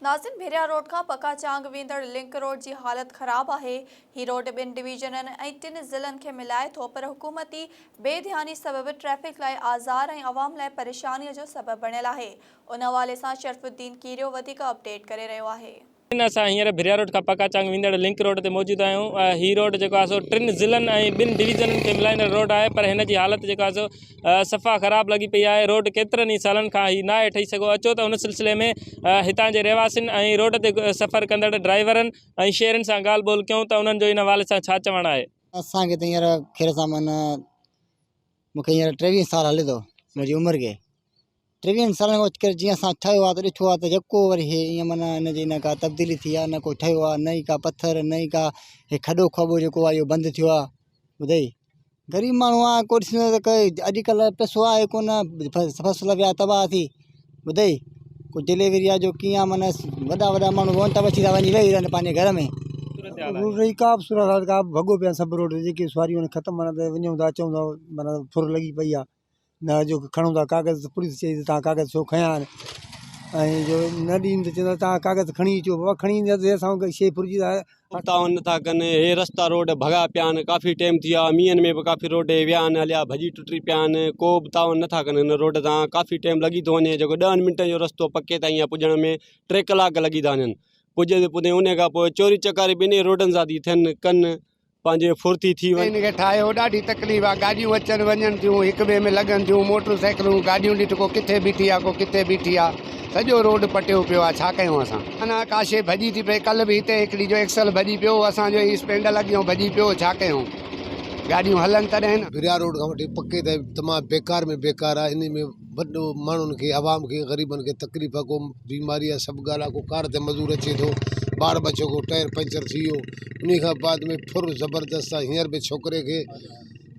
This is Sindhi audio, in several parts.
ناظم ڀريا روڊ کان پڪا چانگ ويندڙ لنڪ روڊ جي حالت خراب آهي، هي روڊ ٻن ڊويزنن ۽ ٽن ضلعن کي ملائي ٿو پر حڪومتي بي ڌياني سبب ٽريفڪ لاء آزار ۽ عوام لاء پريشاني جو سبب بڻيل آهي، ان حوالي سان شرف الدين ڪيريو وڌيڪ اپڊيٽ ڪري رهيو آهي. اسان هينئر ڀريا روڊ کان پڪا چانگ ويندڙ لنڪ روڊ تي موجود آهيون، هي روڊ جيڪو آهي سو ٽن ضلعن ۽ ٻن ڊويزنن کي ملائيندڙ روڊ آهي پر هن جي حالت جيڪو آهي سو صفا خراب لڳي پئي آهي، روڊ ڪيترن ئي سالن کان هي ناهي ٺهي سگهيو، اچو ته ان سلسلي ۾ هتان جي رهواسين ۽ روڊ تي سفر ڪندڙ ڊرائيورن ۽ شهرين سان ڳالهه ٻولهه ڪيون ته انهن جو ان حوالي سان ڇا چوڻ آهي. اسان کي ته هينئر خير سان معنيٰ مون کي هينئر 23 سال هلي ٿو منهنجي عمر کي ٽيويهن سالن کان اچ ڪري جيئن اسان ٺهيو آهي ته ڏٺو آهي ته يڪو وري هي ائين معنيٰ هن جي نه ڪا تبديلي ٿي آهي نه ڪو ٺهيو آهي نه ئي ڪا پٿر نه ئي ڪا هي کڏو کٻو جيڪو آهي اهو بند ٿيو آهي ٻڌئي غريب ماڻهو آهي ڪو ڏسندو ته ڪي اڄڪلهه پئسو آهي ڪونه فصل ويا تباهه ٿي ٻڌئي ڪو ڊليوري آهي جو ڪيئن آهي معنيٰ وڏا وڏا ماڻهو روئن ٿا وڇي ٿا وڃي ويهي رهن پنهنجي گهر ۾. روڊ جي ڪا به صورت حال ڪا به ڀڳو پيا آهن سڀ روڊ جيڪي سواريون آهن ختم معنيٰ ته وڃون ٿا اچون ٿا معنيٰ ڦر لڳي پئي آهي نه جو کڻون ٿا ڪاغذ ته پوليس چئي ته توهان ڪاغذ ڇو کنيا آهن ۽ جو نه ڏين ته چوندا توهان ڪاغذ کڻي اچو بابا کڻي اينداسين اسان کي شيء ڦرجي ته تعاون نٿا ڪن هي رستا روڊ ڀڳا پيا آهن ڪافي ٽيم ٿي ويو آهي مينهن ۾ به ڪافي روڊ هي ويا آهن هليا ڀڄي ٽٽي پيا آهن ڪو به تعاون نٿا ڪن هن روڊ تان ڪافي ٽيم لڳي ٿو وڃي جيڪو ڏهن منٽن جو رستو پڪي تائين آهي پڄڻ ۾ ٽي ڪلاڪ لڳي ٿا وڃن پڄندي پڄندي ان کان پوء چوري چڪاري ٻنهي روڊن سان ٿي ٿين ڪن پنهنجي ڦرتي ٿي وڃي. ان کي ٺاهيو ڏاڍي تڪليف آ گاڏيون اچن وڃن ٿيون هڪ ٻئي ۾ لڳن ٿيون موٽر سائيڪلون گاڏيون ڏٺ ڪو ڪٿي بيٺي آ ڪو ڪٿي بيٺي آ سڄو روڊ پٽيو پيو آ ڇا ڪيون اسان. انا ڪا شي ڀڄي ٿي پئي ڪلهه به هتي هڪڙي جو ايڪسل ڀڄي پيو اسان جو هي اسپينڊل اڳيون ڀڄي پيو ڇا ڪيون گاڏيون هلن تڏهن نه. ڀريا روڊ کان وٺي پڪي تائين تمام بيڪار ۾ بيڪار آ انهي ۾ وڏو ماڻهن کي عوام کي غريبن کي تڪليف آ ڪو بيماري آ سڀ ڳالهه آ ڪو ڪار تي مزور اچي ٿو ٻار ٻچو ڪو ٽائر پنچر ٿي ويو انهي کان بعد ۾ ڦر زبردست آ هينئر به ڇوڪري کي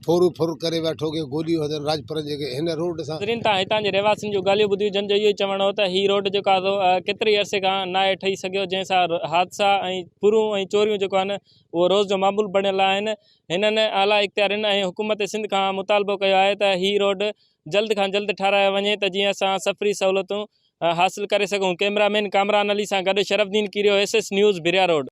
ڦورو ڦر ڪري ويا ٺوڪي گوليون هنن راڄپرن جيڪي هن روڊ سان. ناظرين تان هتان جي رهواسين جون ڳالهيون ٻڌيون جن جو اهو ئي چوڻ هو ته هي روڊ جيڪو آهي سو ڪيتري عرصي کان ناهي ٺهي سگهيو جنهن سان حادثا ۽ ڦرون ۽ چوريون جيڪو آهن اهو روز جو معمول بڻيل آهن هنن اعليٰ اختيارين ۽ حڪومت سنڌ کان مطالبو ڪيو آهي ته هي روڊ جلد کان جلد ٺهرايو وڃي ته جيئن اسان سفري سهولتون حاصل ڪري سگهون ڪئميرا مين ڪامران علي سان گڏ Sharaf Uddin Kerio S S news Bhiria road.